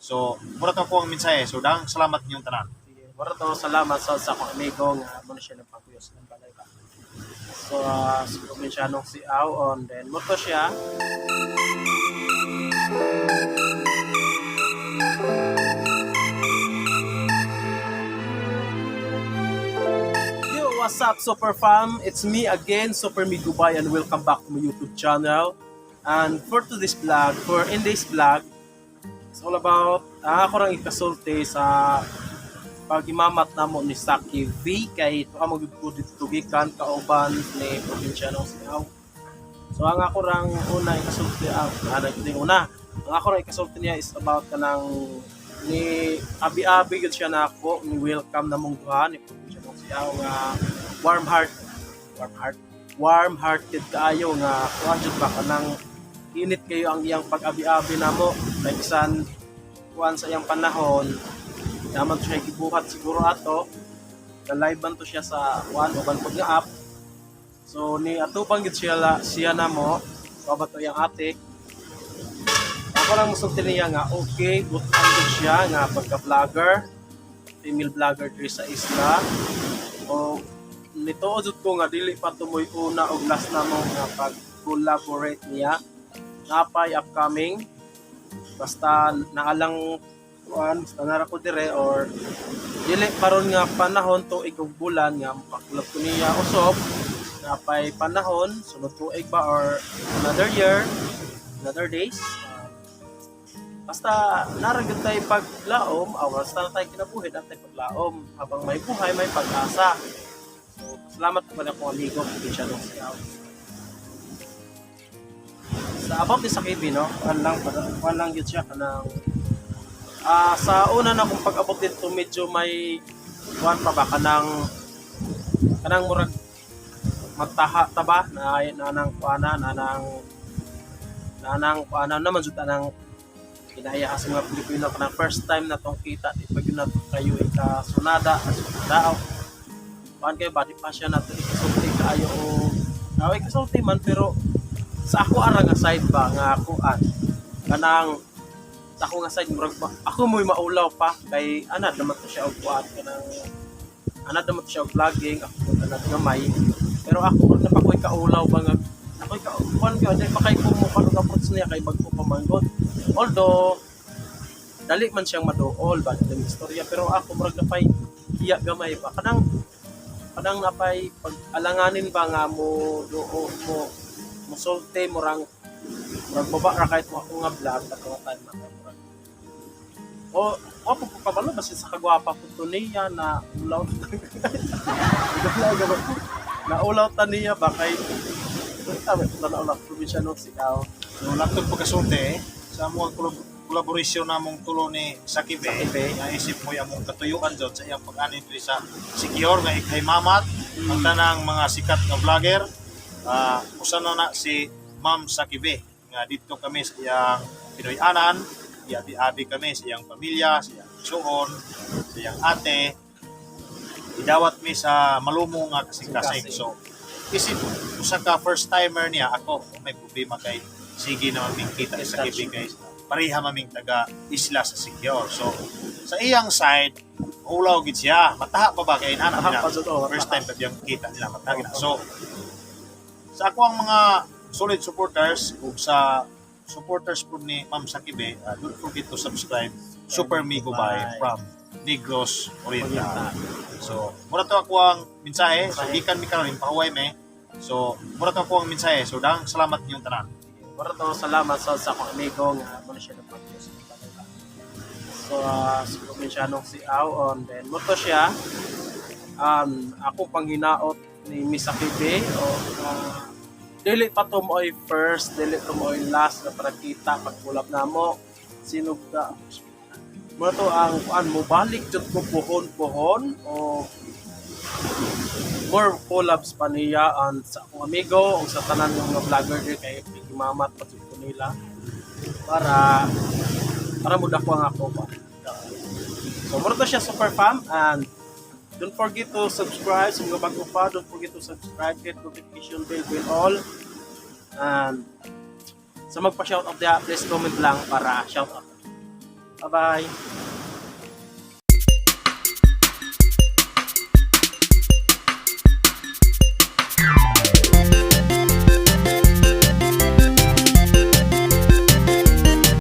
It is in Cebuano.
So, mura to ako ang mensahe. So, daghang salamat ninyong tanan. Sige. Mura to, salamat sa akong amigo nga mo na siya nagpakuyos ng balay ba. So, sa probinsyanong si Aw on then mo to siya. Yo, what's up, Super Fam? It's me again, Super Me Dubai, and welcome back to my YouTube channel. And for today's vlog, for in this vlog, it's all about ako rang ikasulti sa pagimamat namo ni Saki V kay tuwa mo gid ko dito gikan kauban ni probinsyano Siaw. So ang ako rang una ikasulti ana gid yung una. Ang ako rang ikasulti niya is about kanang ni abi-abi gyud siya nako ni welcome namong duha ni probinsyano Siaw nga warm heart warm heart warm hearted kaayo nga kuan jud ba kanang init kayo ang iyang pag-abi-abi namo kay bisan kuan sa iyang panahon naman to siya gibuhat siguro ato na live man to siya sa kuan uban pud nga app. So ni atubang gid siya siya namo ba to iyang ate. Ako lang musulti niya nga okay butan gud siya nga pagka vlogger, female vlogger diri sa isla, o nituo jud ko nga dili pa tumoy una og last namo nga pag collaborate niya. Napay upcoming, basta naalang kuan, basta nara ko dire or dili paron nga panahon, tuig ug bulan nga makakulab ko niya usop. Napay panahon sunod tuig ba or another year, another days. Basta nara gyud tay paglaom, aw basta na tay kinabuhi na tay paglaom, habang may buhay may pag-asa. So salamat po pala akong amigo siya nung siya sa about ni sa KB, no, kuan lang gyud siya kanang sa una na kung pag-abot dito medyo may kuan pa ba kanang kanang murag magtaha ta ba na na nang kuana na nang na nang kuana naman jud anang kinaya sa mga Pilipino kanang first time na tong kita, di pa gyud na to kayo ikasunada kasunada kuan kayo ba, di pa siya nato ikasulti kaayo o aw ikasulti man, pero sa ako ara nga side ba nga kuan kanang sa ako nga side murag ba, ako mo'y maulaw pa kay anad naman to siya og kuan kanang anad naman to siya og vlogging, ako pud anad gamay, pero ako murag na pa ko'y kaulaw ba nga ako'y ka kuan ka di pa kay kumukan og approach niya kay bag-o pa man gud, although dali man siyang maduol ba ng istorya, pero ako murag napay hiya gamay ba kanang kanang napay pag alanganin ba nga mo duo mo musulti murang murag baba ra kahit mo ako nga vlog ato nga time na kay murag o o po po kabalo basta sa kagwapa po to niya na ulaw na ulaw ta niya ba kay tama na na ulaw probinsya no sigaw. So, langtod pagkasulti, sa among collaboration namong tulo ni Sakibe, Sakibe. nga isip mo among katuyuan jud sa iyang pag-ani diri sa Siquijor nga ikay mamat ang tanang mga sikat nga vlogger. Usa na na si Ma'am Sakibe nga didto kami sa iyang Pinoy-anan, iabi-abi kami sa iyang pamilya, sa iyang igsuon, sa iyang ate. Idawat mi sa malumo nga kasing-kasing. Kasing-kasing. So, isip usa ka first timer niya ako may problema kay sige na maming kita sa Touch. KB kay pareha maming taga isla sa Siquijor. So sa iyang side ulaw gid siya. Mataha pa ba kay inana Mataha nila. pa jud, oh, First mataha. time pa biyang kita nila mataha gid. So sa ako ang mga solid supporters ug sa supporters po ni Ma'am Sakibe, don't forget to subscribe Super Migo Bay from Negros Oriental. So, mura to ako ang mensahe. So, gikan mi karon pahuway me. So, mura to ako ang mensahe. So, daghang salamat ninyong tanan. Mura to, salamat sa akong amigo nga mo na siya nagpakuyos ng balay ba. So sa probinsyanong si Aw on then mo to siya ako panghinaot ni Miss Akibe o dili pa to mo'y first, dili to mo'y last na para kita pagkulap namo sinog ka mo to ang kuan mo balik jud ko puhon-puhon o more collabs pa niya and sa akong amigo o sa tanan ng mga vlogger diri kay gimamat pa jud ko nila para para mudako ang ako pa. So mura to siya, super fam, and don't forget to subscribe sa mga bago pa. Don't forget to subscribe, hit notification bell, bell all. And sa magpa-shout out diha, please comment lang para shout out. Bye-bye.